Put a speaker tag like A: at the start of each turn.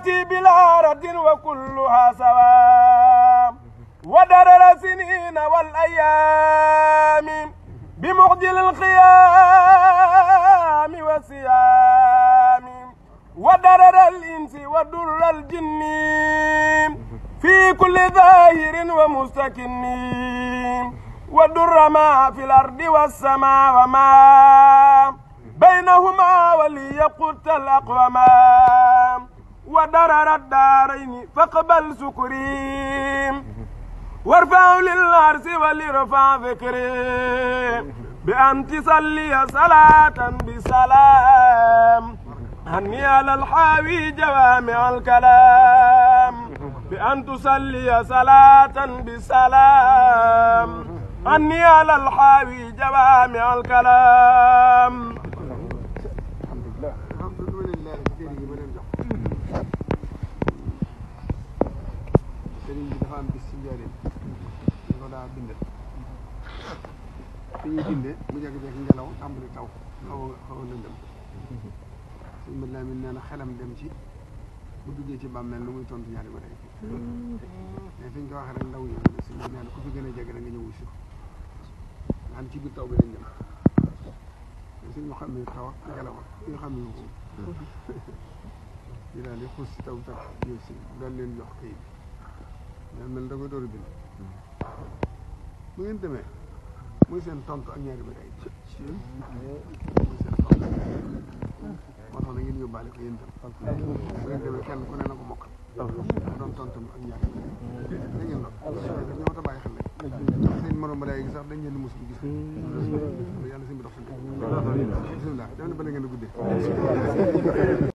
A: تأتي بلا رد وكلها سواء ودرر سنين والأيام بمخجل الخيام والصيام ودرر الإنس ودر الجن في كل ظاهر ومستكن ودر ما في الأرض والسماء وما بينهما وليقت الأقوما ودرر الدارين فاقبل سكري وارفع للعرس وليرفع ذكري بأن تصلي صلاة بسلام هني على الحاوي جوامع الكلام بأن تصلي صلاة بسلام هني على الحاوي جوامع الكلام.
B: fi ñuy bindee mu jékki-jékki ngelaw tàmbali taw xaw a lëndëm suñu mbir laa mi nee na xelam dem ci bu duggee ci bàmmeel lu muy tontu ñaari malaaka mais fi ñu ko waxee rek ndaw ñëw ne suñu mbir nee na ku fi gën a jege rek nga ñëw wuyu si nga xam ci biir taw bi lañ dem suñu xam ne taw ak ngelaw ñu xam ne ko ñu daal di xuus si taw taw ñëw si daal leen jox kayit bi mel da koy door a bind bu ngeen demee muy seen tontu ak ñaari bëri ay muy seen tontu moo tax na ngeen yóbbaale ko yéen tam bu ngeen demee kenn ku ne na ko mokkal doon tontu ak ñaari bëri da ngeen lool ñoo ta bàyyi xel rek seen morom ba léegi sax dañ leen di mos di gis yàlla seen bi dox seen bisimilah def na ba ngeen a guddee